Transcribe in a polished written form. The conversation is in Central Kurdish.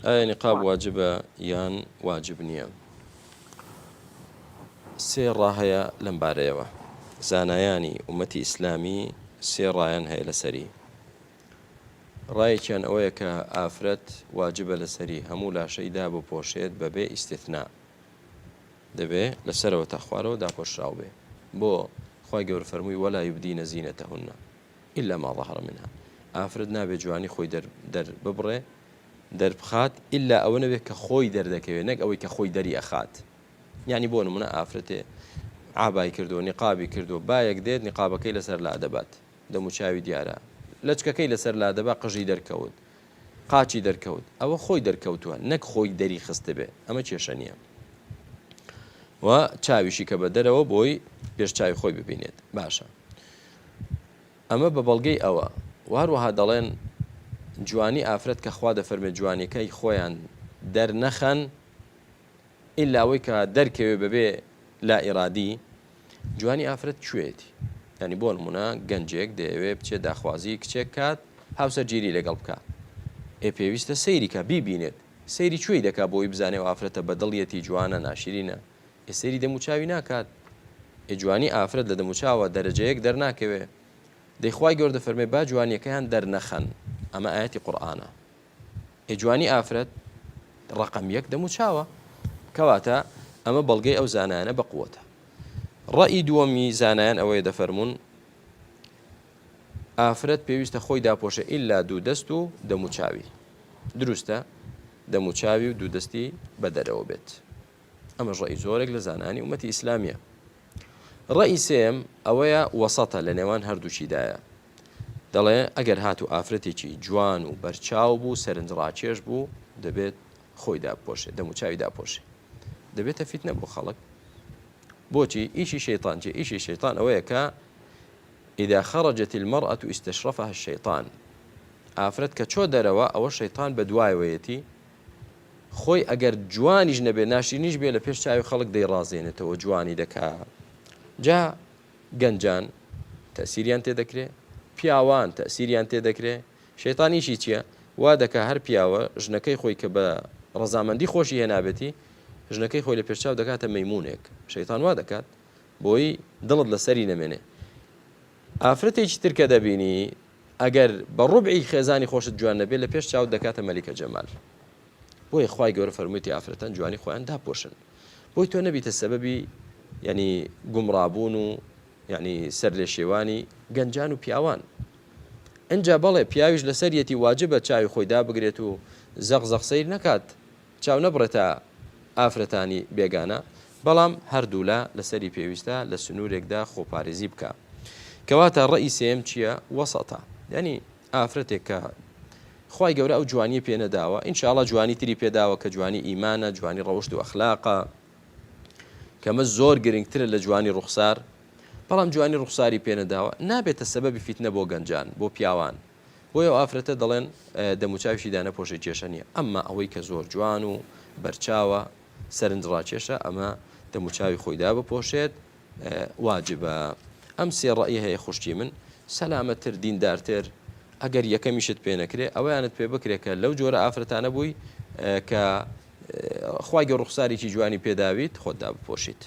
ئایا نیقاب واجبە یان واجب نییە؟ سێ ڕا هەیە لەم بارەیەوە. زانایانی ئومەتی ئیسلامی سێ ڕایان هەیە لەسەری. ڕایەکیان ئەوەیە کە ئافرەت واجبە لەسەری هەموو لاشەی دابپۆشێت بەبێ ئیستثنا. دەبێ لەسەرەوە تا خوارەوە داپۆشراو بێ. بۆ؟ خوای گەورە فەرمووی ولا یبدین زینتهن الا ما ظهر منها ئافرەت نابێ جوانی خۆی دەر دەرببڕێ دەربخات ئیلا ئەوە نەبێ کە خۆی دەردەکەوێ نەک ئەوەی کە خۆی دەری ئەخات یعنی بۆ نمونە ئافرەتێ عابای کردو نیقابی کردو بایەک دێت نیقابەکەی لەسەر لادەبات دەموچاوی دیارە لەچکەکەی لەسەر لادەبا قژی دەرکەوت قاچی دەرکەوت ئەوە خۆی دەرکەوتووە نەک خۆی دەری خستبێ ئەمە کێشە نییە و چاویشی کە بە دەرەوە بۆی پێش چاوی خۆی ببینێت باشە ئەمە بە بەڵگەی ئەوە و هەروەها دەڵێن جوانی ئافرەت کە خوا دەفەرمێت جوانیەکەی خۆیان دەرنەخەن ئیلا ئەوەی کە دەرکەوێ بەبێ لا ئیرادی جوانی ئافرەت کوێیەتی یانی بۆ نمونە گەنجێک دەیەوێ بچێت داخوازی کچێک کات هاوسەرگیری لەگەڵ بکا ئێ پێویستە سەیری کا بیبینێت سەیری کوێی دەکا بۆی بزانێ ئەو ئافرەتە بەدڵیەتی جوانە ناشرینە ئێ سەیری دەموچاوی ناکات ئێ جوانی ئافرەت لە دەموچاوە دەرەجەیەک دەرناکەوێ دەی خوای گەورە دەفەرمێ با جوانیەکەیان دەرنەخەن ئەمە ئایەتی قورئانە ئێ جوانی ئافرەت ڕەقەم یەک دەموچاوە کەواتە ئەمە بەڵگەی ئەو زانایانە بەقوەتە ڕەئی دووەمی زانایان ئەوەیە دەفەرمونون ئافرەت پێویستە خۆی داپۆشە ئیلا دوو دەست و دەموچاوی دروستە دەموچاوی و دوو دەستی بەدەرەوە بێت ئەمەش ڕەئی زۆرێک لە زانایانی ئومەتی ئیسلامیە. ڕەئی سێیەم ئەوەیە وەسەتە لە نێوان هەردووکیدایە. دەڵێ ئەگەر هاتوو ئافرەتێکی جوان و بەرچاو بوو سەرنجڕاکێش بوو دەبێت خۆی دابپۆشێ دەموچاوی داپۆشێ دەبێتە فیتنە بۆ خەڵک بۆچی ئیشی شەیتان چیە ئیشی شەیتان ئەوەیە کە إذا خرجت المرأة استشرفها الشيطان ئافرەت کە چۆ دەرەوە ئەوە شەیتان بە دوایەوەیەتی خۆی ئەگەر جوانیش نەبێ ناشرینیش بێ لە پێش چاوی خەڵک دەیڕازێنێتەوە جوانی دەکا جا گەنجان تەسیریان تێ دەکرێ پیاوان تەسیریان تێ دەکرێ شەیتان ئیشی چییە وا دەکا هەر پیاوە ژنەکەی خۆی کە بە ڕەزامەندی خۆشی هێنابێتی ژنەکەی خۆی لە پێشچاو دەکاتە مەیمونێک شەیتان وا دەکات بۆی دڵت لەسەری نەمێنێ ئافرەتێکی تر کە دەبینی ئەگەر بە ڕوبعی خێزانی خۆشت جوان نەبێ لە پێش چاوت دەکاتە مەلیکە جەمال بۆیە خوای گەورە فەرموویەتی ئافرەتان جوانی خۆیان داپۆشن بۆی تۆ نەبیتە سەبەبی یعنی گومڕابوون و یعنی سەر لێ شێوانی گەنجان و پیاوان ئەجا بەڵێ پیاویش لەسەریەتی واجبە چاوی خۆی دابگرێت و زەق زەق سەیر نەکات چاو نەبڕێتە ئافرەتانی بێگانە، بەڵام هەردوولا لەسەری پێویستە لە سنوورێکدا خۆپارێزی بکا. کەواتە ڕەئی سێیەم چییە؟ وەسەتە. یانی ئافرەتێک کە خوای گەورە ئەو جوانییە پێ نەداوە، ان شاء اللە جوانی تری پێ داوە کە جوانی ئیمانە، جوانی ڕەوشت و ئەخلاقە، کەمە زۆر گرنگترە لە جوانی ڕوخسار، بەڵام جوانی ڕوخساری پێ نەداوە، نابێتە سەبەبی فیتنە بۆ گەنجان، بۆ پیاوان. بۆیە ئەو ئافرەتە دەڵێن دەموچاویشی دانەپۆشێ کێشە نییە، ئەمما ئەوەی کە زۆر جوان و بەرچاوە سەرنج ڕاکێشە ئەمە دەموچاوی خۆی دابپۆشێت واجبە. ئەم سێ ڕەئی هەیە خوشکی من، سەلامەتتر دیندارتر ئەگەر یەکەمیشت پێ نەکرێ ئەوەیانت پێ بکرێ کە لەو جۆرە ئافرەتانە بووی کە خوای گەورە ڕوخسارێکی جوانی پێداویت خۆت دابپۆشیت.